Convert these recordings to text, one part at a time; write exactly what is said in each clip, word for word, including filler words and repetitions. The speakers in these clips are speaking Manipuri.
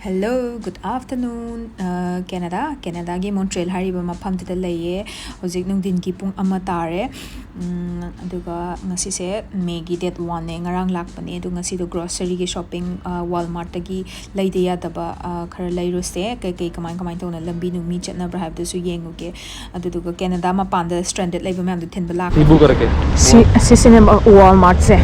Hello, good afternoon. ꯑ, ꯀꯦꯅꯥꯗꯥ, ꯀꯦꯅꯥꯗꯥꯒꯤ ꯃꯣꯟꯇ꯭ꯔꯦꯜ ꯍꯥꯏꯔꯤꯕ ꯃꯐꯝꯗꯨꯗ ꯂꯩꯌꯦ꯫ ꯍꯧꯖꯤꯛ ꯅꯨꯡꯊꯤꯟꯒꯤ ꯄꯨꯡ ꯑꯃ ꯇꯥꯔꯦ꯫ ꯎꯝ, ꯑꯗꯨꯒ ꯉꯁꯤꯁꯦ ꯃꯦꯒꯤ ꯗꯦꯠ ꯋꯥꯟꯅꯦ, ꯉꯔꯥꯡ ꯂꯥꯛꯄꯅꯦ꯫ ꯑꯗꯣ ꯉꯁꯤꯗꯣ ꯒ꯭ꯔꯣꯁꯔꯤꯒꯤ ꯁꯣꯞꯄꯤꯡ, ꯑ, ꯋꯥꯜꯃꯥꯔꯠꯇꯒꯤ ꯂꯩꯗ ꯌꯥꯗꯕ, ꯑ, ꯈꯔ ꯂꯩꯔꯨꯁꯦ꯫ ꯀꯩꯀꯩ ꯀꯃꯥꯏ ꯀꯃꯥꯏ ꯇꯧꯅ ꯂꯝꯕꯤ ꯅꯨꯡꯃꯤ ꯆꯠꯅꯕ꯭ꯔꯥ ꯍꯥꯏꯕꯗꯨꯁꯨ ꯌꯦꯡꯉꯨꯒꯦ꯫ ꯑꯗꯨꯗꯨꯒ ꯀꯦꯅꯥꯗꯥ ꯃꯄꯥꯟꯗ ꯁ꯭ꯇ꯭ꯔꯦꯟꯗꯦꯗ ꯂꯩꯕ ꯃꯌꯥꯝꯗꯣ ꯊꯤꯟꯕ ꯂꯥꯛꯄ꯫ ꯁꯤ, ꯑꯁꯤꯁꯤꯅꯦ ꯋꯥꯜꯃꯥꯔꯠꯁꯦ꯫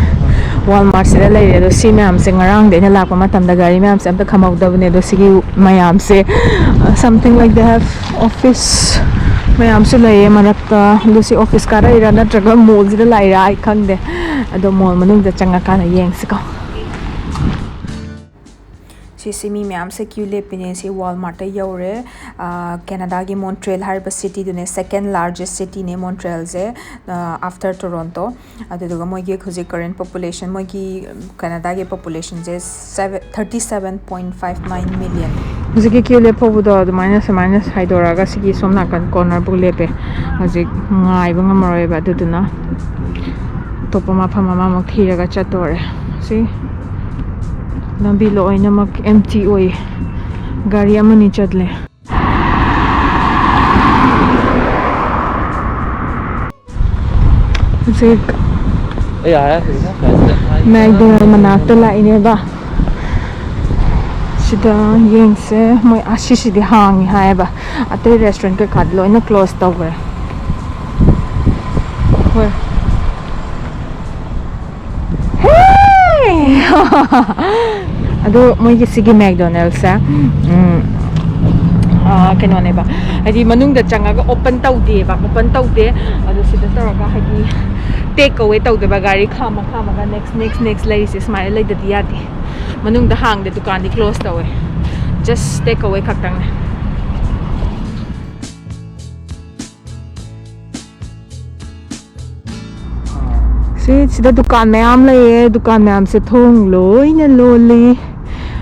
ꯋꯥꯜꯃꯥꯔꯠꯁꯤꯗ ꯂꯩꯔꯦ꯫ ꯑꯗꯣ ꯁꯤ ꯃꯌꯥꯝꯁꯦ ꯉꯔꯥꯡꯗꯤ ꯑꯩꯅ ꯂꯥꯛꯄ ꯃꯇꯝꯗ ꯒꯥꯔꯤ ꯃꯌꯥꯝꯁꯦ ꯑꯝꯇ ꯈꯝꯍꯧꯗꯕꯅꯦ꯫ ꯑꯗꯣ ꯁꯤꯒꯤ ꯃꯌꯥꯝꯁꯦ, something like they have office ꯃꯌꯥꯝꯁꯨ ꯂꯩꯌꯦ ꯃꯔꯛꯇ꯫ ꯑꯗꯣ ꯁꯤ ꯑꯣꯐꯤꯁ ꯀꯥꯔꯛꯏꯔꯥ ꯅꯠꯇ꯭ꯔꯒ ꯃꯣꯜꯁꯤꯗ ꯂꯥꯛꯏꯔꯥ ꯑꯩ ꯈꯪꯗꯦ꯫ ꯑꯗꯣ ꯃꯣꯜ ꯃꯅꯨꯡꯗ ꯆꯪꯉꯀꯥꯟꯗ ꯌꯦꯡꯁꯤꯀꯣ꯫ ꯁꯤꯁꯤ ꯃꯤ ꯃꯌꯥꯝꯁꯦ ꯀ꯭ꯌꯨ ꯂꯦꯞꯄꯤꯅꯦ꯫ ꯁꯤ ꯋꯥꯜꯃꯥꯔꯠꯇ ꯌꯧꯔꯦ꯫ ꯑꯥ, ꯀꯦꯅꯥꯗꯥꯒꯤ ꯃꯣꯟꯇ꯭ꯔꯦꯜ ꯍꯥꯏꯔꯤꯕ ꯁꯤꯇꯤꯗꯨꯅꯦ, ꯁꯦꯀꯦꯟ ꯂꯥꯔꯖꯦꯁ ꯁꯤꯇꯤꯅꯦ ꯃꯣꯟꯇ꯭ꯔꯦꯜꯁꯦ, ꯑꯥ, ꯑꯥꯐꯇꯔ ꯇꯣꯔꯣꯟꯇꯣ꯫ ꯑꯗꯨꯗꯨꯒ ꯃꯣꯏꯒꯤ ꯍꯧꯖꯤꯛ ꯀꯔꯦꯟ ꯄꯣꯄꯨꯂꯦꯁꯟ, ꯃꯣꯏꯒꯤ, ꯎꯝ, ꯀꯦꯅꯥꯗꯥꯒꯤ ꯄꯣꯄꯨꯂꯦꯁꯟꯁꯦ seven, thirty seven point five nine million. ꯍꯧꯖꯤꯛꯀꯤ ꯀ꯭ꯌꯨ ꯂꯦꯞꯍꯧꯕꯗꯣ ꯑꯗꯨꯃꯥꯏꯅ ꯁꯨꯃꯥꯏꯅ ꯁꯥꯏꯗꯣꯔꯛꯑꯒ ꯁꯤꯒꯤ ꯁꯣꯝ ꯅꯥꯀꯟ ꯀꯣꯔꯅꯔꯕꯨꯛ ꯂꯦꯞꯄꯦ꯫ ꯍꯧꯖꯤꯛ ꯉꯥꯏꯕ ꯉꯝꯃꯔꯣꯏꯕ, ꯑꯗꯨꯗꯨꯅ ꯑꯇꯣꯞꯄ ꯃꯐꯝ ꯑꯃꯃꯨꯛ ꯊꯤꯔꯒ ꯆꯠꯇꯣꯔꯦ꯫ ꯁꯤ ꯂꯝꯕꯤ ꯂꯣꯏꯅꯃꯛ ꯑꯦꯝꯇꯤ ꯑꯣꯏꯌꯦ, ꯒꯥꯔꯤ ꯑꯃꯅꯤ ꯆꯠꯂꯦ꯫ ꯍꯧꯖꯤꯛ ꯑꯩ ꯑꯥ ꯁꯤꯗ ꯃꯦꯛꯗꯣꯅꯦꯜ ꯃꯅꯥꯛꯇ ꯂꯥꯛꯏꯅꯦꯕ꯫ ꯁꯤꯗ ꯌꯦꯡꯁꯦ, ꯃꯣꯏ ꯑꯁꯤꯁꯤꯗꯤ ꯍꯥꯡꯉꯤ ꯍꯥꯏꯌꯦꯕ, ꯑꯇꯩ ꯔꯦꯁꯇꯨꯔꯦꯟ ꯀꯩꯀꯥꯗꯤ ꯂꯣꯏꯅ ꯀ꯭ꯂꯣꯁ ꯇꯧꯈ꯭ꯔꯦ꯫ ꯍꯣꯏ꯫ ꯍꯦ! ꯑꯗꯣ ꯃꯣꯏꯒꯤ ꯁꯤꯒꯤ ꯃꯦꯛꯗꯣꯅꯦꯜꯁꯦ, ꯎꯝ, ꯑꯥ, ꯀꯩꯅꯣꯅꯦꯕ, ꯍꯥꯏꯗꯤ ꯃꯅꯨꯡꯗ ꯆꯪꯉꯒ ꯑꯣꯄꯟ ꯇꯧꯗꯦꯕ, ꯑꯣꯄꯟ ꯇꯧꯗꯦ꯫ ꯑꯗꯣ ꯁꯤꯗ ꯇꯧꯔꯒ ꯍꯥꯏꯗꯤ ꯇꯦꯛ ꯑꯋꯦ ꯇꯧꯗꯦꯕ, ꯒꯥꯔꯤ ꯈꯥꯝꯃ ꯈꯥꯝꯃꯒ next, next, next ꯂꯩꯔꯤꯁꯦ ꯁꯨꯃꯥꯏꯅ ꯂꯩꯗꯗꯤ ꯌꯥꯗꯦ꯫ ꯃꯅꯨꯡꯗ ꯍꯥꯡꯗꯦ, ꯗꯨꯀꯥꯟꯗꯤ ꯀ꯭ꯂꯣꯁ ꯇꯧꯋꯦ, just take away ꯈꯛꯇꯪꯅꯦ꯫ ꯁꯤ, ꯁꯤꯗ ꯗꯨꯀꯥꯟ ꯃꯌꯥꯝ ꯂꯩꯌꯦ, ꯗꯨꯀꯥꯟ ꯃꯌꯥꯝꯁꯦ ꯊꯣꯡ ꯂꯣꯏꯅ ꯂꯣꯜꯂꯤ꯫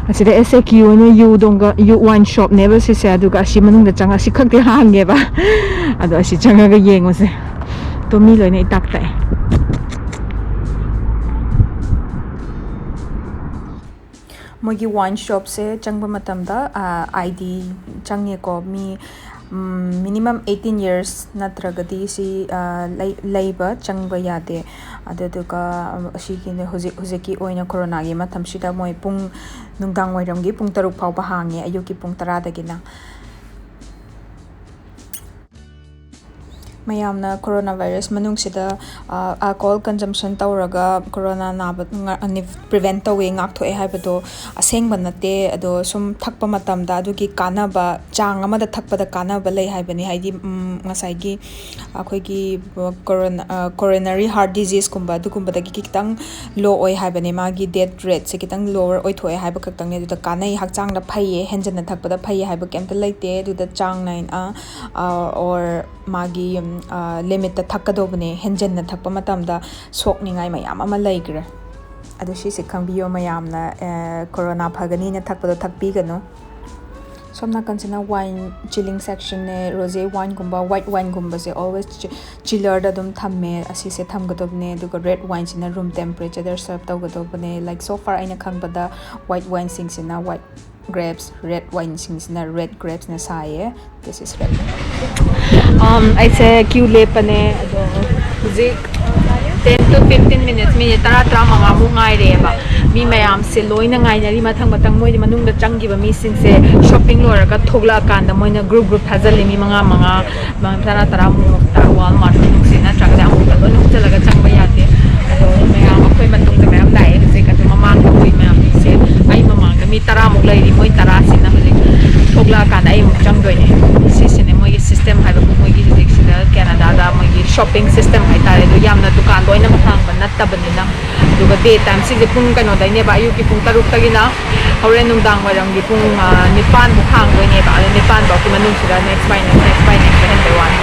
ꯑꯁꯤꯗ ꯑꯦꯁ ꯑꯦ ꯀ꯭ꯌꯨ ꯑꯅ ꯌꯨ ꯗꯣꯡꯒ-, ꯌꯨ ꯋꯥꯏꯟ ꯁꯣꯞꯅꯦꯕ ꯁꯤꯁꯦ, ꯑꯗꯨꯒ ꯑꯁꯤ ꯃꯅꯨꯡꯗ ꯆꯪꯉ ꯑꯁꯤ ꯈꯛꯇꯤ ꯍꯥꯡꯉꯦꯕ꯫ ꯑꯗꯣ ꯑꯁꯤ ꯆꯪꯉꯒ ꯌꯦꯡꯉꯨꯁꯦ꯫ ꯇꯣ ꯃꯤ ꯂꯣꯏꯅ ꯏꯇꯥꯛ ꯇꯥꯛꯑꯦ꯫ ꯃꯣꯏꯒꯤ ꯋꯥꯏꯟ ꯁꯣꯞꯁꯦ ꯆꯪꯕ ꯃꯇꯝꯗ ꯑꯥꯏ ꯗꯤ ꯆꯪꯉꯦꯀꯣ꯫ ꯃꯤ ꯃꯤꯅꯤꯃꯝ ꯑꯩꯠꯇꯤꯟ ꯌꯔꯁ ꯅꯠꯇ꯭ꯔꯒꯗꯤ ꯁꯤ ꯂꯩꯕ ꯆꯪꯕ ꯌꯥꯗꯦ꯫ ꯑꯗꯨꯗꯨꯒ ꯑꯁꯤꯒꯤ ꯍꯧꯖꯤꯛ ꯍꯧꯖꯤꯛꯀꯤ ꯑꯣꯏꯅ ꯀꯣꯔꯣꯅꯥꯒꯤ ꯃꯇꯝꯁꯤꯗ ꯃꯣꯏ ꯄꯨꯡ, ꯅꯨꯡꯗꯥꯡ ꯋꯥꯏꯔꯝꯒꯤ ꯄꯨꯡ ꯇꯔꯨꯛ ꯐꯥꯎꯕ ꯍꯥꯡꯉꯦ, ꯑꯌꯨꯛꯀꯤ ꯄꯨꯡ ꯇꯔꯥꯗꯒꯤꯅ꯫ ꯃꯌꯥꯝꯅ ꯀꯣꯔꯣꯅꯥ ꯚꯥꯏꯔꯁ ꯃꯅꯨꯡꯁꯤꯗ ꯑꯜꯀꯣꯍꯣꯜ ꯀꯟꯖꯝꯁꯟ ꯇꯧꯔꯒ ꯀꯣꯔꯣꯅꯥ ꯅꯥꯕ ꯄ꯭ꯔꯤꯚꯦꯟ ꯇꯧꯋꯦ, ꯉꯥꯛꯊꯣꯛꯑꯦ ꯍꯥꯏꯕꯗꯣ ꯑꯁꯦꯡꯕ ꯅꯠꯇꯦ꯫ ꯑꯗꯣ ꯁꯨꯝ ꯊꯛꯄ ꯃꯇꯝꯗ ꯑꯗꯨꯒꯤ ꯀꯥꯟꯅꯕ, ꯆꯥꯡ ꯑꯃꯗ ꯊꯛꯄꯗ ꯀꯥꯟꯅꯕ ꯂꯩ ꯍꯥꯏꯕꯅꯤ꯫ ꯍꯥꯏꯗꯤ ꯉꯁꯥꯏꯒꯤ ꯑꯩꯈꯣꯏꯒꯤ ꯀꯣꯔꯣꯅꯥ, ꯀꯣꯔꯣꯅꯔꯤ ꯍꯥꯔꯠ ꯗꯤꯖꯤꯁꯀꯨꯝꯕ ꯑꯗꯨꯒꯨꯝꯕꯗꯒꯤ ꯈꯤꯇꯪ ꯂꯣ ꯑꯣꯏ ꯍꯥꯏꯕꯅꯦ꯫ ꯃꯥꯒꯤ ꯗꯦꯠ ꯔꯦꯠꯁꯦ ꯈꯤꯇꯪ ꯂꯣꯋꯔ ꯑꯣꯏꯊꯣꯛꯑꯦ ꯍꯥꯏꯕ ꯈꯛꯇꯪꯅꯦ꯫ ꯑꯗꯨꯗ ꯀꯥꯟꯅꯩ, ꯍꯛꯆꯥꯡꯗ ꯐꯩꯌꯦ, ꯍꯦꯟꯖꯟꯅ ꯊꯛꯄꯗ ꯐꯩꯌꯦ ꯍꯥꯏꯕ ꯀꯩꯝꯇ ꯂꯩꯇꯦ꯫ ꯑꯗꯨꯗ ꯆꯥꯡ ꯅꯥꯏꯅ ꯑꯣꯔ ꯃꯥꯒꯤ ꯂꯤꯃꯤꯠꯇ ꯊꯛꯀꯗꯧꯕꯅꯦ꯫ ꯍꯦꯟꯖꯟꯅ ꯊꯛꯄ ꯃꯇꯝꯗ ꯁꯣꯛꯅꯤꯡꯉꯥꯏ ꯃꯌꯥꯝ ꯑꯃ ꯂꯩꯈ꯭ꯔꯦ꯫ ꯑꯗꯨ ꯁꯤꯁꯦ ꯈꯪꯕꯤꯌꯣ ꯃꯌꯥꯝꯅ, ꯀꯣꯔꯣꯅꯥ ꯐꯒꯅꯤꯅ ꯊꯛꯄꯗꯣ ꯊꯛꯄꯤꯒꯅꯨ꯫ ꯁꯣꯝ ꯅꯥꯀꯟꯁꯤꯅ ꯋꯥꯏꯟ ꯆꯤꯂꯤꯡ ꯁꯦꯛꯁꯟꯅꯦ꯫ ꯔꯣꯖꯦ ꯋꯥꯏꯟꯒꯨꯝꯕ, ꯋꯥꯏꯠ ꯋꯥꯏꯟꯒꯨꯝꯕꯁꯦ always ꯆꯤꯂꯔꯗ ꯑꯗꯨꯝ ꯊꯝꯃꯦ꯫ ꯑꯁꯤꯁꯦ ꯊꯝꯒꯗꯕꯅꯦ꯫ ꯑꯗꯨꯒ ꯔꯦꯗ ꯋꯥꯏꯟꯁꯤꯅ ꯔꯨꯝ ꯇꯦꯝꯄꯔꯦꯆꯔꯗ ꯁꯔꯞ ꯇꯧꯒꯗꯧꯕꯅꯦ꯫ ꯂꯥꯏꯛ ꯁꯣ ꯐꯥꯔ ꯑꯩꯅ ꯈꯪꯕꯗ ꯋꯥꯏꯠ ꯋꯥꯏꯟꯁꯤꯡꯁꯤꯅ ꯋꯥꯏꯠ ꯒ꯭ꯔꯦꯞꯁ, ꯔꯦꯗ ꯋꯥꯏꯟꯁꯤꯡꯁꯤꯅ ꯔꯦꯗ ꯒ꯭ꯔꯦꯞꯁꯅ ꯁꯥꯏꯌꯦ꯫ This is red. ꯑꯩꯁꯦ ꯀ꯭ꯌꯨ ꯂꯦꯞꯄꯅꯦ꯫ ꯑꯗꯣ ꯍꯧꯖꯤꯛ ten to fifteen minutes, minute ꯇꯔꯥ ꯇꯔꯥꯃꯉꯥꯃꯨꯛ ꯉꯥꯏꯔꯦꯕ꯫ ꯃꯤ ꯃꯌꯥꯝꯁꯦ ꯂꯣꯏꯅ ꯉꯥꯏꯅꯔꯤ꯫ ꯃꯊꯪ ꯃꯊꯪ ꯃꯣꯏꯗꯤ ꯃꯅꯨꯡꯗ ꯆꯪꯈꯤꯕ ꯃꯤꯁꯤꯡꯁꯦ ꯁꯣꯞꯄꯤꯡ ꯂꯣꯏꯔꯒ ꯊꯣꯛꯂꯛꯑꯀꯥꯟꯗ ꯃꯣꯏꯅ ꯒ꯭ꯔꯨꯞ ꯒ꯭ꯔꯨꯞ ꯊꯥꯖꯤꯜꯂꯤ꯫ ꯃꯤ ꯃꯉꯥ ꯃꯉꯥ, ꯃꯉꯥ, ꯇꯔꯥ ꯇꯔꯥꯃꯨꯛ ꯋꯥꯜꯃꯥꯔꯠ ꯃꯅꯨꯡꯁꯦ ꯅꯠꯇ꯭ꯔꯒꯅ ꯑꯃꯨꯛꯇ ꯂꯣꯏꯅ ꯍꯨꯝꯖꯤꯜꯂꯒ ꯆꯪꯕ ꯌꯥꯗꯦ꯫ ꯑꯗꯣ ꯃꯌꯥꯝ ꯑꯩꯈꯣꯏ ꯃꯇꯨꯡꯗ ꯃꯌꯥꯝ ꯂꯥꯛꯑꯦ ꯍꯧꯖꯤꯛ꯫ ꯑꯗꯣ ꯃꯃꯥꯡꯗ ꯍꯨꯏ ꯃꯌꯥꯝꯁꯦ, ꯑꯩ ꯃꯃꯥꯡꯗ ꯃꯤ ꯇꯔꯥꯃꯨꯛ ꯂꯩꯔꯤ꯫ ꯃꯣꯏ ꯇꯔꯥꯁꯤꯅ ꯍꯧꯖꯤꯛ ꯊꯣꯛꯂꯛꯑꯀꯥꯟꯗ ꯑꯩ ꯑꯃꯨꯛ ꯆꯪꯗꯣꯏꯅꯦ꯫ ꯁꯤꯁꯤꯅꯦ ꯃꯣꯏꯒꯤ ꯁꯤꯁꯇꯦꯝ ꯍꯥꯏꯕꯕꯨ, ꯃꯣꯏꯒꯤ ꯍꯧꯖꯤꯛꯁꯤꯗ ꯀꯦꯅꯥꯗꯥꯗ ꯃꯣꯏꯒꯤ ꯁꯣꯞꯄꯤꯡ ꯁꯤꯁꯇꯦꯝ ꯍꯥꯏꯇꯥꯔꯦ꯫ ꯑꯗꯣ ꯌꯥꯝꯅ ꯗꯨꯀꯥꯟ ꯂꯣꯏꯅꯃꯛ ꯍꯥꯡꯕ ꯅꯠꯇꯕꯅꯤꯅ꯫ ꯑꯗꯨꯒ ꯗꯦ ꯇꯥꯏꯝꯁꯤꯁꯦ ꯄꯨꯡ ꯀꯩꯅꯣꯗꯩꯅꯦꯕ, ꯑꯌꯨꯛꯀꯤ ꯄꯨꯡ ꯇꯔꯨꯛꯇꯒꯤꯅ ꯍꯣꯔꯦꯟ ꯅꯨꯡꯗꯥꯡ ꯋꯥꯏꯔꯝꯒꯤ ꯄꯨꯡ ꯅꯤꯄꯥꯟꯃꯨꯛ ꯍꯥꯡꯗꯣꯏꯅꯦꯕ꯫ ꯑꯗꯣ ꯅꯤꯄꯥꯟꯐꯧꯒꯤ ꯃꯅꯨꯡꯁꯤꯗ next by next, next by next ꯍꯦꯟꯕꯩ ꯋꯥꯅꯤ꯫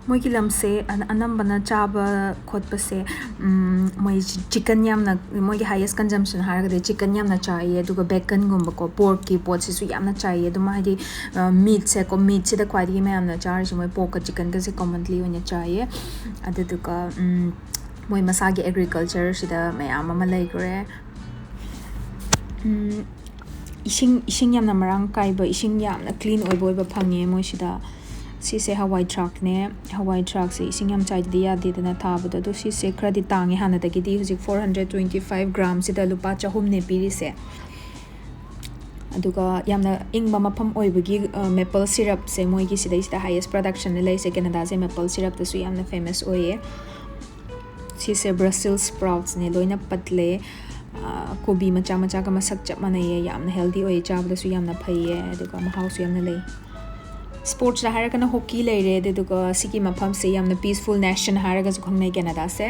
ꯃꯣꯏꯒꯤ ꯂꯝꯁꯦ ꯑꯅ-, ꯑꯅꯝꯕꯅ ꯆꯥꯕ ꯈꯣꯠꯄꯁꯦ, ꯎꯝ, ꯃꯣꯏ ꯆꯤ-, ꯆꯤꯛꯀꯟ ꯌꯥꯝꯅ, ꯃꯣꯏꯒꯤ ꯍꯥꯏꯌꯦꯁ ꯀꯟꯖꯝꯁꯟ ꯍꯥꯏꯔꯒꯗꯤ ꯆꯤꯛꯀꯟ ꯌꯥꯝꯅ ꯆꯥꯏꯌꯦ꯫ ꯑꯗꯨꯒ ꯕꯦꯀꯟꯒꯨꯝꯕꯀꯣ, ꯄꯣꯔꯛꯀꯤ ꯄꯣꯠꯁꯤꯁꯨ ꯌꯥꯝꯅ ꯆꯥꯏꯌꯦ꯫ ꯑꯗꯨꯝ ꯍꯥꯏꯗꯤ, ꯑ, ꯃꯤꯠꯁꯦꯀꯣ, ꯃꯤꯠꯁꯤꯗ ꯈ꯭ꯋꯥꯏꯗꯒꯤ ꯃꯌꯥꯝꯅ ꯆꯥꯔꯤꯁꯦ ꯃꯣꯏ ꯄꯣꯔꯛꯀ ꯆꯤꯛꯀꯟꯒꯁꯦ commonly ꯑꯣꯏꯅ ꯆꯥꯏꯌꯦ꯫ ꯑꯗꯨꯗꯨꯒ, ꯎꯝ, ꯃꯣꯏ ꯃꯁꯥꯒꯤ ꯑꯦꯒ꯭ꯔꯤꯀꯜꯆꯔꯁꯤꯗ ꯃꯌꯥꯝ ꯑꯃ ꯂꯩꯈ꯭ꯔꯦ꯫ ꯎꯝ, ꯏꯁꯤꯡ, ꯏꯁꯤꯡ ꯌꯥꯝꯅ ꯃꯔꯥꯡ ꯀꯥꯏꯕ, ꯏꯁꯤꯡ ꯌꯥꯝꯅ clean ꯑꯣꯏꯕ ꯑꯣꯏꯕ ꯐꯪꯉꯦ ꯃꯣꯏꯁꯤꯗ꯫ ꯁꯤꯁꯦ ꯍꯋꯥꯏ ꯊ꯭ꯔꯥꯛꯅꯦ꯫ ꯍꯋꯥꯏ ꯊ꯭ꯔꯥꯛꯁꯦ ꯏꯁꯤꯡ ꯌꯥꯝ ꯆꯥꯏꯗꯗꯤ ꯌꯥꯗꯦꯗꯅ ꯊꯥꯕꯗꯣ꯫ ꯑꯗꯣ ꯁꯤꯁꯦ ꯈꯔꯗꯤ ꯇꯥꯡꯉꯦ ꯍꯥꯟꯅꯗꯒꯤꯗꯤ꯫ ꯍꯧꯖꯤꯛ four hundred twenty five gramꯁꯤꯗ ꯂꯨꯄꯥ ꯆꯍꯨꯝꯅꯦ ꯄꯤꯔꯤꯁꯦ꯫ ꯑꯗꯨꯒ ꯌꯥꯝꯅ ꯏꯪꯕ ꯃꯐꯝ ꯑꯣꯏꯕꯒꯤ, ꯑ, maple syrupꯁꯦ ꯃꯣꯏꯒꯤ ꯁꯤꯗꯩꯁꯤꯗ highest productionꯗ ꯂꯩꯁꯦ꯫ ꯀꯦꯅꯗꯥꯁꯦ maple syrupꯇꯁꯨ ꯌꯥꯝꯅ famous ꯑꯣꯏꯌꯦ꯫ ꯁꯤꯁꯦ Brussels sproutsꯅꯦ, ꯂꯣꯏꯅ ꯄꯠꯂꯦ꯫ ꯑ, ꯀꯣꯕꯤ ꯃꯆꯥ ꯃꯆꯥꯒ ꯃꯁꯛ ꯆꯞ ꯃꯥꯟꯅꯩꯌꯦ꯫ ꯌꯥꯝꯅ healthy ꯑꯣꯏꯌꯦ, ꯆꯥꯕꯗꯁꯨ ꯌꯥꯝꯅ ꯐꯩꯌꯦ, ꯑꯗꯨꯒ ꯃꯍꯥꯎꯁꯨ ꯌꯥꯝꯅ ꯂꯩ꯫ Sportsꯇ ꯍꯥꯏꯔꯒꯅ hockey ꯂꯩꯔꯦ, ꯑꯗꯨꯗꯨꯒ ꯁꯤꯒꯤ ꯃꯐꯝꯁꯦ ꯌꯥꯝꯅ peaceful nation ꯍꯥꯏꯔꯒꯁꯨ ꯈꯪꯅꯩ ꯀꯦꯅꯗꯥꯁꯦ꯫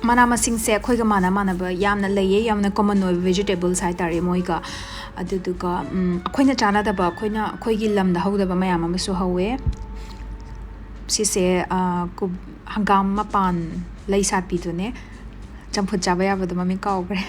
ꯃꯅꯥ ꯃꯁꯤꯡꯁꯦ ꯑꯩꯈꯣꯏꯒ ꯃꯥꯟꯅ ꯃꯥꯟꯅꯕ ꯌꯥꯝꯅ ꯂꯩꯌꯦ, ꯌꯥꯝꯅ common ꯑꯣꯏꯕ vegetables ꯍꯥꯏꯇꯥꯔꯦ ꯃꯣꯏꯒ꯫ ꯑꯗꯨꯗꯨꯒ, ꯎꯝ, ꯑꯩꯈꯣꯏꯅ ꯆꯥꯟꯅꯗꯕ, ꯑꯩꯈꯣꯏꯅ, ꯑꯩꯈꯣꯏꯒꯤ ꯂꯝꯗ ꯍꯧꯗꯕ ꯃꯌꯥꯝ ꯑꯃꯁꯨ ꯍꯧꯋꯦ꯫ ꯁꯤꯁꯦ, ꯑ, ꯀꯨꯞ-, ꯍꯪꯒꯥꯝ ꯃꯄꯥꯟ ꯂꯩ ꯁꯥꯠꯄꯤꯗꯨꯅꯦ꯫ ꯆꯝꯐꯨꯠ ꯆꯥꯕ ꯌꯥꯕꯗꯣ ꯃꯃꯤꯡ ꯀꯥꯎꯈ꯭ꯔꯦ꯫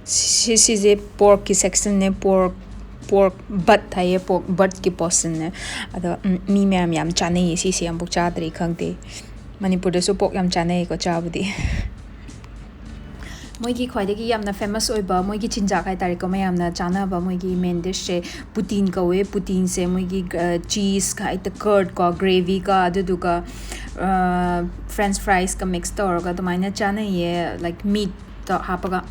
ꯁꯤ, ꯁꯤꯁꯦ porkꯀꯤ sectionꯅꯦ, pork, pork butt ꯍꯥꯏꯌꯦ, pork buttꯀꯤ portionꯅꯦ꯫ ꯑꯗꯣ, ꯎꯝ, ꯃꯤ ꯃꯌꯥꯝ ꯌꯥꯝ ꯆꯥꯅꯩꯌꯦ ꯁꯤꯁꯦ, ꯑꯃꯨꯛ ꯆꯥꯗ꯭ꯔꯤ ꯈꯪꯗꯦ꯫ ꯃꯅꯤꯄꯨꯔꯗꯁꯨ pork ꯌꯥꯝ ꯆꯥꯅꯩꯌꯦꯀꯣ ꯆꯥꯕꯗꯤ꯫ ꯃꯣꯏꯒꯤ ꯈ꯭ꯋꯥꯏꯗꯒꯤ ꯌꯥꯝꯅ famous ꯑꯣꯏꯕ ꯃꯣꯏꯒꯤ ꯆꯤꯟꯖꯥꯛ ꯍꯥꯏꯇꯥꯔꯦꯀꯣ, ꯃꯌꯥꯝꯅ ꯆꯥꯅꯕ ꯃꯣꯏꯒꯤ main dishꯁꯦ poutine ꯀꯧꯋꯦ꯫ Poutineꯁꯦ ꯃꯣꯏꯒꯤ, ꯑ, cheeseꯀ ꯍꯦꯛꯇ curdꯀꯣ, gravyꯒ, ꯑꯗꯨꯗꯨꯒ, ꯑ, French friesꯀ mix ꯇꯧꯔꯒ ꯑꯗꯨꯃꯥꯏꯅ ꯆꯥꯅꯩꯌꯦ, like meatꯇꯣ ꯍꯥꯞꯄꯒ꯫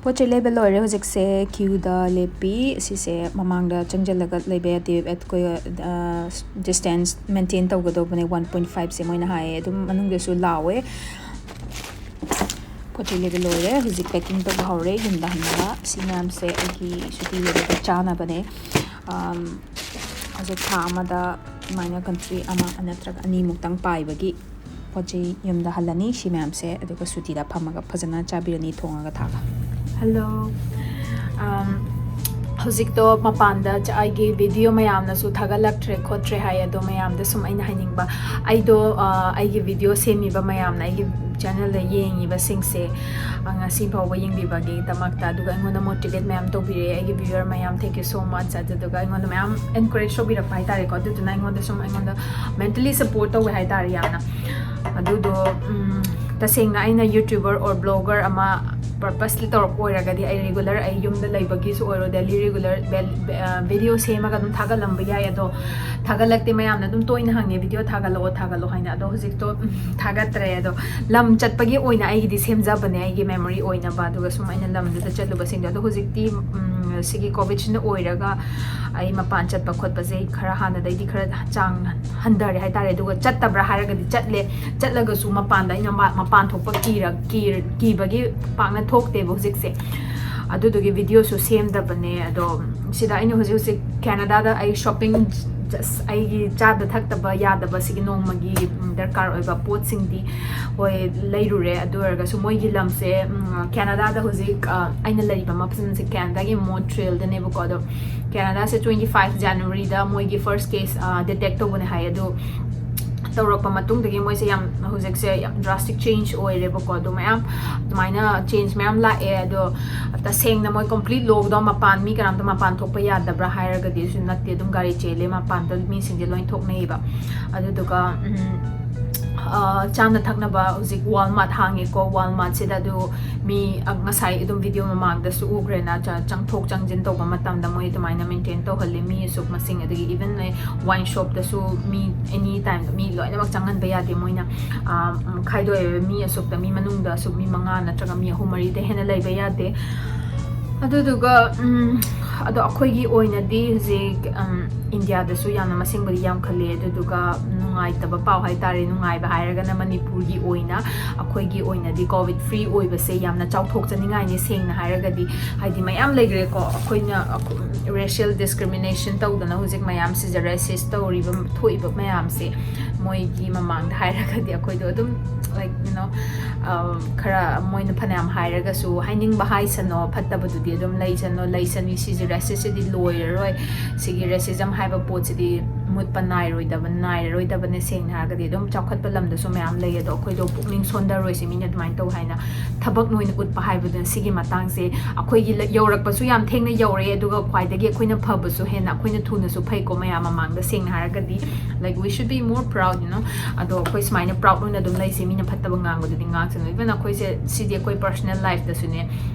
ꯄꯣꯠ ꯆꯩ ꯂꯩꯕ ꯂꯣꯏꯔꯦ꯫ ꯍꯧꯖꯤꯛꯁꯦ queueꯗ ꯂꯦꯞꯄꯤ꯫ ꯁꯤꯁꯦ ꯃꯃꯥꯡꯗ ꯆꯪꯁꯤꯜꯂꯒ ꯂꯩꯕ ꯌꯥꯗꯦ꯫ ꯑꯩꯈꯣꯏ, ꯑ, distance maintain ꯇꯧꯒꯗꯧꯕꯅꯦ꯫ One point fiveꯁꯦ ꯃꯣꯏꯅ ꯍꯥꯏꯌꯦ꯫ ꯑꯗꯨꯝ ꯃꯅꯨꯡꯗꯁꯨ ꯂꯥꯎꯋꯦ꯫ ꯄꯣꯠ ꯆꯩ ꯂꯩꯕ ꯂꯣꯏꯔꯦ꯫ ꯍꯧꯖꯤꯛ packing ꯇꯧꯕ ꯍꯧꯔꯦ꯫ ꯌꯨꯝꯗ ꯍꯟꯅꯕ꯫ ꯁꯤ ꯃꯌꯥꯝꯁꯦ ꯑꯩꯒꯤ ꯁꯨꯇꯤ ꯂꯩꯕꯗ ꯆꯥꯅꯕꯅꯦ꯫ ꯑꯝ, ꯍꯧꯖꯤꯛ ꯊꯥ ꯑꯃꯗ ꯑꯗꯨꯃꯥꯏꯅ country ꯑꯃ ꯅꯠꯇ꯭ꯔꯒ ꯑꯅꯤꯃꯨꯛꯇꯪ ꯄꯥꯏꯕꯒꯤ ꯄꯣꯠ ꯆꯩ ꯌꯨꯝꯗ ꯍꯜꯂꯅꯤ꯫ ꯁꯤ ꯃꯌꯥꯝꯁꯦ ꯑꯗꯨꯒ ꯁꯨꯇꯤꯗ ꯐꯝꯃꯒ ꯐꯖꯅ ꯆꯥꯕꯤꯔꯅꯤ ꯊꯣꯡꯉꯒ ꯊꯥꯛꯑꯒ꯫ Hello. ꯑꯝ, ꯍꯧꯖꯤꯛꯇꯣ ꯃꯄꯥꯟꯗ ꯆ-, ꯑꯩꯒꯤ video ꯃꯌꯥꯝꯅꯁꯨ ꯊꯥꯒꯠꯂꯛꯇ꯭ꯔꯦ ꯈꯣꯠꯇ꯭ꯔꯦ ꯍꯥꯏ꯫ ꯑꯗꯣ ꯃꯌꯥꯝꯗ ꯁꯨꯝ ꯑꯩꯅ ꯍꯥꯏꯅꯤꯡꯕ, ꯑꯩꯗꯣ, ꯑ, ꯑꯩꯒꯤ video ꯁꯦꯝꯃꯤꯕ ꯃꯌꯥꯝꯅ, ꯑꯩꯒꯤ channelꯗ ꯌꯦꯡꯉꯤꯕꯁꯤꯡꯁꯦ, ꯑ, ꯉꯁꯤ ꯐꯥꯎꯕ ꯌꯦꯡꯕꯤꯕꯒꯤꯗꯃꯛꯇ, ꯑꯗꯨꯒ ꯑꯩꯉꯣꯟꯗ motivate ꯃꯌꯥꯝ ꯇꯧꯕꯤꯔꯛꯑꯦ ꯑꯩꯒꯤ viewer ꯃꯌꯥꯝ, thank you so much꯫ ꯑꯗꯨꯗꯨꯒ ꯑꯩꯉꯣꯟꯗ ꯃꯌꯥꯝ encourage ꯇꯧꯕꯤꯔꯛꯄ ꯍꯥꯏꯇꯥꯔꯦꯀꯣ꯫ ꯑꯗꯨꯗꯨꯅ ꯑꯩꯉꯣꯟꯗ ꯁꯨꯝ, ꯑꯩꯉꯣꯟꯗ mentally support ꯇꯧꯋꯦ ꯍꯥꯏꯇꯥꯔꯦ ꯌꯥꯝꯅ꯫ ꯑꯗꯨꯗꯣ, ꯎꯝ, ꯇꯁꯦꯡꯅ ꯑꯩꯅ YouTuber or blogger ꯑꯃ purposely ꯇꯧꯔꯛꯄ ꯑꯣꯏꯔꯒꯗꯤ, ꯑꯩ regular, ꯑꯩ ꯌꯨꯝꯗ ꯂꯩꯕꯒꯤꯁꯨ ꯑꯣꯏꯔꯣ, daily regular ꯕꯦꯜ-, ꯕꯦ-, ꯑ, video ꯁꯦꯝꯃꯒ ꯑꯗꯨꯝ ꯊꯥꯒꯠꯂꯝꯕ ꯌꯥꯏ꯫ ꯑꯗꯣ ꯊꯥꯒꯠꯂꯛꯇꯦ꯫ ꯃꯌꯥꯝꯅ ꯑꯗꯨꯝ ꯇꯣꯏꯅ ꯍꯪꯉꯦ, "Video ꯊꯥꯒꯠꯂꯛꯑꯣ, ꯊꯥꯒꯠꯂꯣ" ꯍꯥꯏꯅ꯫ ꯑꯗꯣ ꯍꯧꯖꯤꯛꯇꯣ, ꯎꯝ, ꯊꯥꯒꯠꯇ꯭ꯔꯦ꯫ ꯑꯗꯣ ꯂꯝ ꯆꯠꯄꯒꯤ ꯑꯣꯏꯅ ꯑꯩꯒꯤꯗꯤ ꯁꯦꯝꯖꯕꯅꯦ, ꯑꯩꯒꯤ memory ꯑꯣꯏꯅꯕ꯫ ꯑꯗꯨꯒ ꯁꯨꯝ ꯑꯩꯅ ꯂꯝꯗꯨꯗ ꯆꯠꯂꯨꯕꯁꯤꯡꯗꯣ꯫ ꯑꯗꯣ ꯍꯧꯖꯤꯛꯇꯤ, ꯎꯝ, ꯁꯤꯒꯤ COVIDꯁꯤꯅ ꯑꯣꯏꯔꯒ ꯑꯩ ꯃꯄꯥꯟ ꯆꯠꯄ ꯈꯣꯠꯄꯁꯦ ꯈꯔ ꯍꯥꯟꯅꯗꯩꯗꯤ ꯈꯔ ꯆꯥꯡ ꯍꯟꯊꯔꯦ ꯍꯥꯏꯇꯥꯔꯦ꯫ ꯑꯗꯨꯒ ꯆꯠꯇꯕ꯭ꯔꯥ ꯍꯥꯏꯔꯒꯗꯤ ꯆꯠꯂꯦ, ꯆꯠꯂꯒꯁꯨ ꯃꯄꯥꯟꯗ ꯑꯩꯅ ꯃꯥ-, ꯃꯄꯥꯟ ꯊꯣꯛꯄ ꯀꯤꯔ-, ꯀꯤꯔ-, ꯀꯤꯕꯒꯤ ꯄꯥꯛꯅ ꯊꯣꯛꯇꯦꯕ ꯍꯧꯖꯤꯛꯁꯦ꯫ ꯑꯗꯨꯗꯨꯒꯤ videoꯁꯨ ꯁꯦꯝꯗꯕꯅꯦ꯫ ꯑꯗꯣ ꯁꯤꯗ ꯑꯩꯅ ꯍꯧꯖꯤꯛ, ꯍꯧꯖꯤꯛ Canadaꯗ ꯑꯩ shopping, just ꯑꯩꯒꯤ ꯆꯥꯗ ꯊꯛꯇꯕ ꯌꯥꯗꯕ ꯁꯤꯒꯤ ꯅꯣꯡꯃꯒꯤ, ꯎꯝ, ꯗꯔꯀꯥꯔ ꯑꯣꯏꯕ ꯄꯣꯠꯁꯤꯡꯗꯤ ꯍꯣꯏ ꯂꯩꯔꯨꯔꯦ꯫ ꯑꯗꯨ ꯑꯣꯏꯔꯒꯁꯨ ꯃꯣꯏꯒꯤ ꯂꯝꯁꯦ, ꯎꯝ, Canadaꯗ ꯍꯧꯖꯤꯛ, ꯑ, ꯑꯩꯅ ꯂꯩꯔꯤꯕ ꯃꯐꯝꯁꯦ Canadaꯒꯤ Montrealꯗꯅꯦꯕꯀꯣ꯫ ꯑꯗꯣ Canadaꯁꯦ twenty five Januaryꯗ ꯃꯣꯏꯒꯤ first case, ꯑ, detect ꯇꯧꯕꯅꯦ ꯍꯥꯏ꯫ ꯑꯗꯨ ꯇꯧꯔꯛꯄ ꯃꯇꯨꯡꯗꯒꯤ ꯃꯣꯏꯁꯦ ꯌꯥꯝ, ꯍꯧꯖꯤꯛꯁꯦ ꯌꯥꯝ drastic change ꯑꯣꯏꯔꯦꯕꯀꯣ꯫ ꯑꯗꯣ ꯃꯌꯥꯝ ꯑꯗꯨꯃꯥꯏꯅ change ꯃꯌꯥꯝ ꯂꯥꯛꯑꯦ꯫ ꯑꯗꯣ ꯇꯁꯦꯡꯅ ꯃꯣꯏ complete lockdown, ꯃꯄꯥꯟ, ꯃꯤ ꯀꯅꯥꯝꯇ ꯃꯄꯥꯟ ꯊꯣꯛꯄ ꯌꯥꯗꯕ꯭ꯔꯥ ꯍꯥꯏꯔꯒꯗꯤ ꯑꯗꯨꯁꯨ ꯅꯠꯇꯦ, ꯑꯗꯨꯝ ꯒꯥꯔꯤ ꯆꯦꯜꯂꯦ, ꯃꯄꯥꯟꯗ ꯃꯤꯁꯤꯡꯁꯦ ꯂꯣꯏ ꯊꯣꯛꯅꯩꯌꯦꯕ꯫ ꯑꯗꯨꯗꯨꯒ, ꯎꯝ, ꯑ, ꯆꯥꯅ ꯊꯛꯅꯕ ꯍꯧꯖꯤꯛ Walmart ꯍꯥꯡꯉꯦꯀꯣ꯫ Walmartꯁꯤꯗ ꯑꯗꯨ ꯃꯤ, ꯑ, ꯉꯁꯥꯏ ꯑꯗꯨꯝ video ꯃꯃꯥꯡꯗꯁꯨ ꯎꯈ꯭ꯔꯦꯅ, ꯆ-, ꯆꯪꯊꯣꯛ ꯆꯪꯁꯤꯟ ꯇꯧꯕ ꯃꯇꯝꯗ ꯃꯣꯏ ꯑꯗꯨꯃꯥꯏꯅ maintain ꯇꯧꯍꯜꯂꯤ꯫ ꯃꯤ ꯑꯁꯨꯛ ꯃꯁꯤꯡ, ꯑꯗꯒꯤ even wine shopꯇꯁꯨ ꯃꯤ any time ꯃꯤ ꯂꯣꯏꯅꯃꯛ ꯆꯪꯍꯟꯕ ꯌꯥꯗꯦ꯫ ꯃꯣꯏꯅ, ꯑ, ꯎꯝ, ꯈꯥꯏꯗꯣꯛꯑꯦꯕ, ꯃꯤ ꯑꯁꯨꯛꯇ, ꯃꯤ ꯃꯅꯨꯡꯗ ꯑꯁꯨꯛ, ꯃꯤ ꯃꯉꯥ ꯅꯠꯇ꯭ꯔꯒ ꯃꯤ ꯑꯍꯨꯝ ꯃꯔꯤꯗꯩ ꯍꯦꯟꯅ ꯂꯩꯕ ꯌꯥꯗꯦ꯫ ꯑꯗꯨꯗꯨꯒ, ꯎꯝ, ꯑꯗꯣ ꯑꯩꯈꯣꯏꯒꯤ ꯑꯣꯏꯅꯗꯤ ꯍꯧꯖꯤꯛ, ꯎꯝ, ꯏꯟꯗꯤꯌꯥꯗꯁꯨ ꯌꯥꯝꯅ ꯃꯁꯤꯡꯕꯨꯗꯤ ꯌꯥꯝꯈꯠꯂꯦ꯫ ꯑꯗꯨꯗꯨꯒ, ꯎꯝ, ꯅꯨꯡꯉꯥꯏꯇꯕ ꯄꯥꯎ ꯍꯥꯏꯇꯥꯔꯦ꯫ ꯅꯨꯡꯉꯥꯏꯕ ꯍꯥꯏꯔꯒꯅ ꯃꯅꯤꯄꯨꯔꯒꯤ ꯑꯣꯏꯅ, ꯑꯩꯈꯣꯏꯒꯤ ꯑꯣꯏꯅꯗꯤ ꯀꯣꯚꯤꯗ ꯐ꯭ꯔꯤ ꯑꯣꯏꯕꯁꯦ ꯌꯥꯝꯅ ꯆꯥꯎꯊꯣꯛꯆꯅꯤꯡꯉꯥꯏꯅꯤ꯫ ꯁꯦꯡꯅ ꯍꯥꯏꯔꯒꯗꯤ, ꯍꯥꯏꯗꯤ ꯃꯌꯥꯝ ꯂꯩꯈ꯭ꯔꯦꯀꯣ, ꯑꯩꯈꯣꯏꯅ ꯔꯦꯁꯤꯌꯦꯜ ꯗꯤꯁꯀ꯭ꯔꯤꯃꯤꯅꯦꯁꯟ ꯇꯧꯗꯅ ꯍꯧꯖꯤꯛ ꯃꯌꯥꯝꯁꯤꯗ ꯔꯦꯁꯤꯁ ꯇꯧꯔꯤꯕ, ꯊꯣꯛꯏꯕ ꯃꯌꯥꯝꯁꯦ, ꯃꯣꯏꯒꯤ ꯃꯃꯥꯡꯗ ꯍꯥꯏꯔꯒꯗꯤ ꯑꯩꯈꯣꯏꯗꯣ ꯑꯗꯨꯝ, ꯂꯥꯏꯛ ꯌꯨ ꯅꯣ, ꯈꯔ ꯃꯣꯏꯅ ꯐꯅꯌꯥꯝ ꯍꯥꯏꯔꯒꯁꯨ, ꯍꯥꯏꯅꯤꯡꯕ ꯍꯥꯏꯁꯅꯣ, ꯐꯠꯇꯕꯗꯨꯗꯤ ꯑꯗꯨꯝ ꯂꯩꯁꯅꯣ, ꯂꯩꯁꯅꯤ, ꯁꯤꯁꯦ ꯔꯦꯁꯤꯁꯁꯤꯗꯤ ꯂꯣꯏꯔꯔꯣꯏ, ꯁꯤꯒꯤ ꯔꯦꯁꯤꯖꯝ ꯍꯥꯏꯕ ꯄꯣꯠꯁꯤꯗꯤ ꯃꯨꯠꯄ ꯅꯥꯏꯔꯣꯏꯗꯕ ꯅꯥꯏꯔꯔꯣꯏꯗꯕꯅꯦ꯫ ꯁꯦꯡꯅ ꯍꯥꯏꯔꯒꯗꯤ ꯑꯗꯨꯝ ꯆꯥꯎꯈꯠꯄ ꯂꯝꯗꯁꯨ ꯃꯌꯥꯝ ꯂꯩ, ꯑꯗꯣ ꯑꯩꯈꯣꯏꯗꯣ ꯄꯨꯛꯅꯤꯡ ꯁꯣꯟꯊꯔꯣꯏꯁꯦ, ꯃꯤꯅ ꯑꯗꯨꯃꯥꯏꯅ ꯇꯧ ꯍꯥꯏꯅ ꯊꯕꯛ ꯑꯣꯏꯅ ꯎꯠꯄ ꯍꯥꯏꯕꯗꯨꯅ ꯁꯤꯒꯤ ꯃꯇꯥꯡꯁꯦ ꯑꯩꯈꯣꯏꯒꯤ ꯂ-, ꯌꯧꯔꯛꯄꯁꯨ ꯌꯥꯝ ꯊꯦꯡꯅ ꯌꯧꯔꯛꯑꯦ, ꯑꯗꯨꯒ ꯈ꯭ꯋꯥꯏꯗꯒꯤ ꯑꯩꯈꯣꯏꯅ ꯐꯕꯁꯨ ꯍꯦꯟꯅ ꯑꯩꯈꯣꯏꯅ ꯊꯨꯅꯁꯨ ꯐꯩꯀꯣ ꯃꯌꯥꯝ ꯃꯃꯥꯡꯗ꯫ ꯁꯦꯡꯅ ꯍꯥꯏꯔꯒꯗꯤ, like we should be more proud, you know. ꯑꯗꯣ ꯑꯩꯈꯣꯏ ꯁꯨꯃꯥꯏꯅ ꯄ꯭ꯔꯥꯎꯗ ꯑꯣꯏꯅ ꯑꯗꯨꯝ ꯂꯩꯁꯦ, ꯃꯤꯅ ꯐꯠꯇꯕ ꯉꯥꯡꯕꯗꯨꯗꯤ ꯉꯥꯡꯁꯅꯨ꯫ ꯏꯚꯟ ꯑꯩꯈꯣꯏꯁꯦ ꯁꯤꯗꯤ ꯑꯩꯈꯣꯏ ꯄꯔꯁꯣꯅꯦꯜ ꯂꯥꯏꯐꯇꯁꯨꯅꯦ,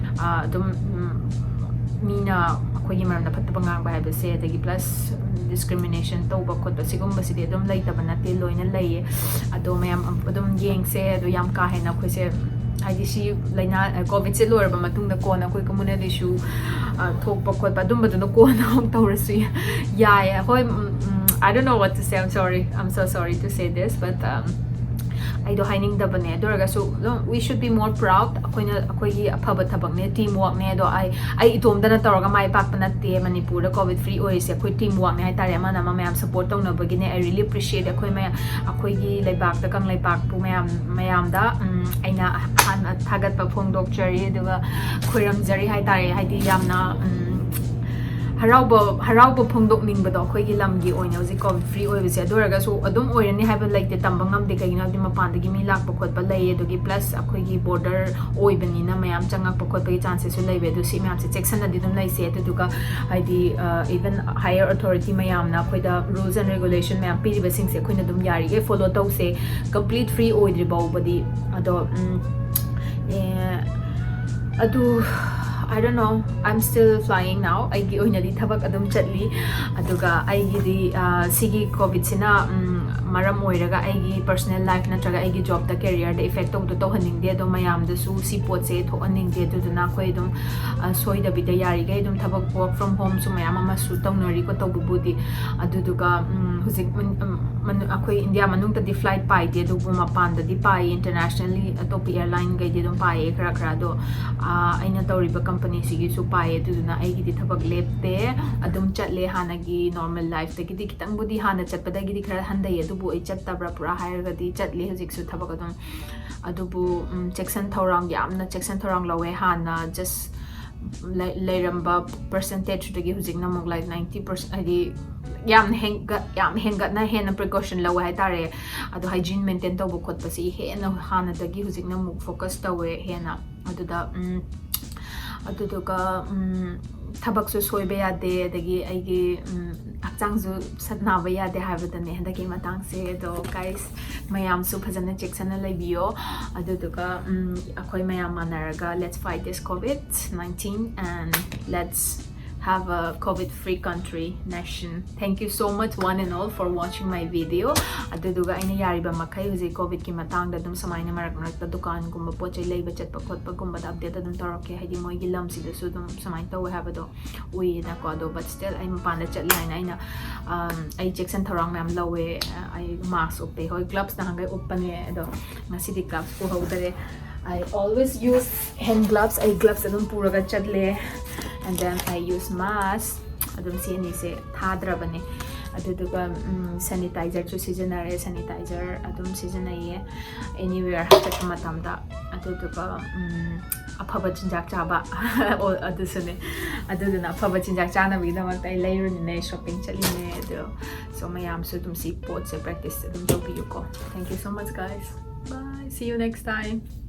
ꯑꯗꯨꯝ ꯎꯝ, ꯃꯤꯅ ꯑꯩꯈꯣꯏꯒꯤ ꯃꯔꯝꯗ ꯐꯠꯇꯕ ꯉꯥꯡꯕ ꯍꯥꯏꯕꯁꯦ, ꯑꯗꯒꯤ ꯄ꯭ꯂꯁ ꯗꯤꯁꯀ꯭ꯔꯤꯃꯤꯅꯦꯁꯟ ꯇꯧꯕ ꯈꯣꯠꯄ ꯁꯤꯒꯨꯝꯕꯁꯤꯗꯤ ꯑꯗꯨꯝ ꯂꯩꯇꯕ ꯅꯠꯇꯦ, ꯂꯣꯏꯅ ꯂꯩꯌꯦ꯫ ꯑꯗꯣ ꯃꯌꯥꯝ ꯑꯗꯨꯝ ꯌꯦꯡꯁꯦ꯫ ꯑꯗꯣ ꯌꯥꯝ ꯀꯥ ꯍꯦꯟꯅ ꯑꯩꯈꯣꯏꯁꯦ, ꯍꯥꯏꯗꯤ ꯁꯤ ꯂꯥꯏꯅꯥ, ꯀꯣꯚꯤꯗꯁꯦ ꯂꯣꯏꯔꯕ ꯃꯇꯨꯡꯗ ꯀꯣꯟꯅ ꯑꯩꯈꯣꯏ ꯀꯃꯨꯅꯦꯜ ꯏꯁꯨ ꯊꯣꯛꯄ ꯈꯣꯠꯄ ꯑꯗꯨꯝꯕꯗꯨꯅ ꯀꯣꯟꯅ ꯑꯃꯨꯛ ꯇꯧꯔꯁꯨ ꯌꯥꯏ꯫ ꯍꯣꯏ, ꯎꯝ, ꯎꯝ, I don't know what to say, I'm sorry, I'm so sorry to say this, but um, ꯑꯩꯗꯣ ꯍꯥꯏꯅꯤꯡꯗꯕꯅꯦ꯫ ꯑꯗꯨ ꯑꯣꯏꯔꯒꯁꯨ ꯑꯗꯨꯝ we should be more proud. ꯑꯩꯈꯣꯏꯅ, ꯑꯩꯈꯣꯏꯒꯤ ꯑꯐꯕ ꯊꯕꯛꯅꯦ, ꯇꯤꯝ ꯋꯥꯔꯛꯅꯦ꯫ ꯑꯗꯣ ꯑꯩ, ꯑꯩ ꯏꯇꯣꯝꯗꯅ ꯇꯧꯔꯒ ꯃꯥꯏ ꯄꯥꯛꯄ ꯅꯠꯇꯦ꯫ ꯃꯅꯤꯄꯨꯔꯗ ꯀꯣꯚꯤꯗ ꯐ꯭ꯔꯤ ꯑꯣꯏꯔꯤꯁꯦ ꯑꯩꯈꯣꯏ ꯇꯤꯝ ꯋꯥꯔꯛꯅꯦ ꯍꯥꯏꯇꯥꯔꯦ, ꯑꯃꯅ ꯑꯃ ꯃꯌꯥꯝ ꯁꯄꯣꯔꯠ ꯇꯧꯅꯕꯒꯤꯅꯦ꯫ I really appreciate ꯑꯩꯈꯣꯏ ꯃꯌꯥꯝ, ꯑꯩꯈꯣꯏꯒꯤ ꯂꯩꯕꯥꯛꯇ, ꯀꯪꯂꯩꯄꯥꯛꯄꯨ ꯃꯌꯥꯝ, ꯃꯌꯥꯝꯗ ꯎꯝ, ꯑꯩꯅ ꯍꯥꯟꯅ ꯊꯥꯒꯠꯄ ꯐꯣꯡꯗꯣꯛꯆꯔꯤ, ꯑꯗꯨꯒ ꯈꯣꯏꯔꯝꯖꯔꯤ ꯍꯥꯏꯇꯥꯔꯦ꯫ ꯍꯥꯏꯗꯤ ꯌꯥꯝꯅ ꯎꯝ, ꯍꯔꯥꯎꯕ, ꯍꯔꯥꯎꯕ ꯐꯣꯡꯗꯣꯛꯅꯤꯡꯕꯗꯣ ꯑꯩꯈꯣꯏꯒꯤ ꯂꯝꯒꯤ ꯑꯣꯏꯅ ꯍꯧꯖꯤꯛ ꯀꯣꯚꯤꯗ ꯐ꯭ꯔꯤ ꯑꯣꯏꯕꯁꯦ꯫ ꯑꯗꯨ ꯑꯣꯏꯔꯒꯁꯨ ꯑꯗꯨꯝ ꯑꯣꯏꯔꯅꯤ ꯍꯥꯏꯕ ꯂꯩꯇꯦ, ꯇꯝꯕ ꯉꯝꯗꯦ꯫ ꯀꯩꯒꯤꯅꯣ ꯍꯥꯏꯕꯗꯤ ꯃꯄꯥꯟꯗꯒꯤ ꯃꯤ ꯂꯥꯛꯄ ꯈꯣꯠꯄ ꯂꯩꯌꯦ, ꯑꯗꯨꯒꯤ ꯄ꯭ꯂꯁ ꯑꯩꯈꯣꯏꯒꯤ ꯕꯣꯔꯗꯔ ꯑꯣꯏꯕꯅꯤꯅ ꯃꯌꯥꯝ ꯆꯪꯉꯛꯄ ꯈꯣꯠꯄꯒꯤ ꯆꯥꯟꯁꯦꯁꯁꯨ ꯂꯩꯕ꯫ ꯑꯗꯨ ꯁꯤ ꯃꯌꯥꯝꯁꯦ ꯆꯦꯛꯁꯤꯟꯅꯗꯤ ꯑꯗꯨꯝ ꯂꯩꯁꯦ꯫ ꯑꯗꯨꯗꯨꯒ ꯍꯥꯏꯗꯤ ꯏꯚꯟ ꯍꯥꯌꯔ ꯑꯣꯊꯣꯔꯤꯇꯤ ꯃꯌꯥꯝꯅ ꯑꯩꯈꯣꯏꯗ ꯔꯨꯜꯁ ꯑꯦꯟ ꯔꯦꯒꯨꯂꯦꯁꯟ ꯃꯌꯥꯝ ꯄꯤꯔꯤꯕꯁꯤꯡꯁꯦ ꯑꯩꯈꯣꯏꯅ ꯑꯗꯨꯝ ꯌꯥꯔꯤꯈꯩ ꯐꯣꯂꯣ ꯇꯧꯁꯦ, ꯀꯝꯄ꯭ꯂꯤꯠ ꯐ꯭ꯔꯤ ꯑꯣꯏꯗ꯭ꯔꯤ ꯐꯥꯎꯕꯗꯤ꯫ ꯑꯗꯣ ꯎꯝ, ꯑꯦ, ꯑꯗꯨ I don't know, I'm still flying now. ꯑꯩꯒꯤ ꯑꯣꯏꯅꯗꯤ ꯊꯕꯛ ꯑꯗꯨꯝ ꯆꯠꯂꯤ꯫ ꯑꯗꯨꯒ ꯑꯩꯒꯤꯗꯤ, ꯑ, ꯁꯤꯒꯤ ꯀꯣꯚꯤꯗꯁꯤꯅ ꯎꯝ, ꯃꯔꯝ ꯑꯣꯏꯔꯒ ꯑꯩꯒꯤ ꯄꯔꯁꯣꯅꯦꯜ ꯂꯥꯏꯐ ꯅꯠꯇ꯭ꯔꯒ ꯑꯩꯒꯤ ꯖꯣꯕꯇ, ꯀꯦꯔꯤꯌꯔꯗ ꯏꯐꯦꯛ ꯇꯧꯕꯗꯣ ꯇꯧꯍꯟꯅꯤꯡꯗꯦ꯫ ꯑꯗꯣ ꯃꯌꯥꯝꯗꯁꯨ ꯁꯤ ꯄꯣꯠꯁꯦ ꯊꯣꯛꯍꯟꯅꯤꯡꯗꯦ꯫ ꯑꯗꯨꯗꯨꯅ ꯑꯩꯈꯣꯏ ꯑꯗꯨꯝ, ꯑ, ꯁꯣꯏꯗꯕꯤꯗ ꯌꯥꯔꯤꯈꯩ ꯑꯗꯨꯝ ꯊꯕꯛ work from homeꯁꯨ ꯃꯌꯥꯝ ꯑꯃꯁꯨ ꯇꯧꯅꯔꯤꯀꯣ ꯇꯧꯕꯕꯨꯗꯤ꯫ ꯑꯗꯨꯗꯨꯒ ꯎꯝ, ꯍꯧꯖꯤꯛ ꯃꯟ- ꯎꯝ, ꯃꯅꯨ- ꯑꯩꯈꯣꯏ ꯏꯟꯗꯤꯌꯥ ꯃꯅꯨꯡꯗꯗꯤ flight ꯄꯥꯏꯗꯦ, ꯑꯗꯨꯕꯨ ꯃꯄꯥꯟꯗꯗꯤ ꯄꯥꯏꯌꯦ, internationally ꯑꯇꯣꯞꯄ airline ꯈꯩꯗꯤ ꯑꯗꯨꯝ ꯄꯥꯏꯌꯦ ꯈꯔ ꯈꯔ꯫ ꯑꯗꯣ ꯑꯥ, ꯑꯩꯅ ꯇꯧꯔꯤꯕ company ꯁꯤꯒꯤꯁꯨ ꯄꯥꯏꯌꯦ, ꯑꯗꯨꯗꯨꯅ ꯑꯩꯒꯤꯗꯤ ꯊꯕꯛ ꯂꯦꯞꯇꯦ, ꯑꯗꯨꯝ ꯆꯠꯂꯦ꯫ ꯍꯥꯟꯅꯒꯤ normal life ꯇꯒꯤꯗꯤ ꯈꯤꯇꯪꯕꯨꯗꯤ ꯍꯥꯟꯅ ꯆꯠꯄꯗꯒꯤꯗꯤ ꯈꯔ ꯍꯟꯊꯩꯌꯦ, ꯑꯗꯨꯕꯨ ꯑꯩ ꯆꯠꯇꯕ꯭ꯔꯥ ꯄꯨꯔꯥ ꯍꯥꯏꯔꯒꯗꯤ ꯆꯠꯂꯤ ꯍꯧꯖꯤꯛꯁꯨ ꯊꯕꯛ ꯑꯗꯨꯝ꯫ ꯑꯗꯨꯕꯨ ꯎꯝ, ꯆꯦꯛꯁꯤꯟ ꯊꯧꯔꯥꯡ, ꯌꯥꯝꯅ ꯆꯦꯛꯁꯤꯟ ꯊꯧꯔꯥꯡ ꯂꯧꯋꯦ꯫ ꯍꯥꯟꯅ just ꯂꯩ- ꯂꯩꯔꯝꯕ percentage ꯇꯒꯤ ꯍꯧꯖꯤꯛꯅ ꯑꯃꯨꯛ like ninety percent, ꯍꯥꯏꯗꯤ ꯌꯥꯝꯅ ꯍꯦꯟꯒꯠ ꯌꯥꯝ ꯍꯦꯟꯒꯠꯅ ꯍꯦꯟꯅ precaution ꯂꯧꯋꯦ ꯍꯥꯏꯇꯥꯔꯦ꯫ ꯑꯗꯣ hygiene maintain ꯇꯧꯕ ꯈꯣꯠꯄꯁꯤ ꯍꯦꯟꯅ ꯍꯥꯟꯅꯗꯒꯤ ꯍꯧꯖꯤꯛꯅ ꯑꯃꯨꯛ focus ꯇꯧꯋꯦ ꯍꯦꯟꯅ꯫ ꯑꯗꯨꯗ ꯎꯝ, ꯑꯗꯨꯗꯨꯒ ꯎꯝ, ꯊꯕꯛꯁꯨ ꯁꯣꯏꯕ ꯌꯥꯗꯦ, ꯑꯗꯒꯤ ꯑꯩꯒꯤ ꯎꯝ, ꯍꯛꯆꯥꯡꯁꯨ ꯁꯠ ꯅꯥꯕ ꯌꯥꯗꯦ ꯍꯥꯏꯕꯗꯅꯦ ꯍꯟꯗꯛꯀꯤ ꯃꯇꯥꯡꯁꯦ꯫ ꯑꯗꯣ guys, ꯃꯌꯥꯝꯁꯨ ꯐꯖꯅ ꯆꯦꯛꯁꯤꯟꯅ ꯂꯩꯕꯤꯌꯣ꯫ ꯑꯗꯨꯗꯨꯒ ꯎꯝ, ꯑꯩꯈꯣꯏ ꯃꯌꯥꯝ ꯃꯥꯟꯅꯔꯒ let's fight this COVID nineteen and let's have a COVID free country, nation. Thank you so much one and all for watching my video. ꯑꯗꯨꯗꯨꯒ ꯑꯩꯅ ꯌꯥꯔꯤꯕ ꯃꯈꯩ ꯍꯧꯖꯤꯛ COVID ꯀꯤ ꯃꯇꯥꯡꯗ ꯑꯗꯨꯝ ꯁꯨꯃꯥꯏꯅ ꯃꯔꯛ ꯃꯔꯛꯇ ꯗꯨꯀꯥꯟꯒꯨꯝꯕ ꯄꯣꯠ ꯆꯩ ꯂꯩꯕ ꯆꯠꯄ ꯈꯣꯠꯄꯒꯨꯝꯕꯗ update ꯑꯗꯨꯝ ꯇꯧꯔꯛꯀꯦ, ꯍꯥꯏꯗꯤ ꯃꯣꯏꯒꯤ ꯂꯝꯁꯤꯗꯁꯨ ꯑꯗꯨꯝ ꯁꯨꯃꯥꯏꯅ ꯇꯧꯋꯦ ꯍꯥꯏꯕꯗꯣ ꯎꯏꯌꯦꯅꯀꯣ꯫ ꯑꯗꯣ but still ꯑꯩ ꯃꯄꯥꯟꯗ ꯆꯠꯂꯤ ꯍꯥꯏꯅ ꯑꯩꯅ ꯎꯝ, ꯑꯩ ꯆꯦꯛꯁꯤꯟ ꯊꯧꯔꯥꯡ ꯃꯌꯥꯝ ꯂꯧꯋꯦ꯫ ꯑꯩ mask ꯎꯞꯄꯦ, ꯍꯣꯏ gloves ꯅꯍꯥꯟꯈꯩ ꯎꯞꯄꯅꯦ, ꯑꯗꯣ ꯉꯁꯤꯗꯤ gloves ꯄꯨꯍꯧꯗꯔꯦ꯫ I always use hand gloves. ꯑꯩ gloves ꯑꯗꯨꯝ ꯄꯨꯔꯒ ꯆꯠꯂꯦ, and then I use mask. ꯑꯗꯨꯝ ꯁꯤ ꯑꯅꯤꯁꯦ ꯊꯥꯗ꯭ꯔꯕꯅꯦ꯫ ꯑꯗꯨꯗꯨꯒ ꯎꯝ, sanitizer ꯁꯨ ꯁꯤꯖꯤꯟꯅꯔꯦ, sanitizer ꯑꯗꯨꯝ ꯁꯤꯖꯤꯟꯅꯩꯌꯦ anywhere ꯆꯠꯄ ꯃꯇꯝꯗ꯫ ꯑꯗꯨꯗꯨꯒ ꯎꯝ, ꯑꯐꯕ ꯆꯤꯟꯖꯥꯛ ꯆꯥꯕ ꯑꯣ, ꯑꯗꯨꯁꯨꯅꯦ꯫ ꯑꯗꯨꯗꯨꯅ ꯑꯐꯕ ꯆꯤꯟꯖꯥꯛ ꯆꯥꯅꯕꯒꯤꯗꯃꯛꯇ ꯑꯩ ꯂꯩꯔꯨꯔꯤꯅꯦ, shopping ꯆꯠꯂꯤꯅꯦ꯫ ꯑꯗꯣ so ꯃꯌꯥꯝꯁꯨ ꯑꯗꯨꯝ ꯁꯤ ꯄꯣꯠꯁꯦ practice ꯑꯗꯨꯝ ꯇꯧꯕꯤꯌꯨꯀꯣ꯫ Thank you so much guys. Bye. See you next time.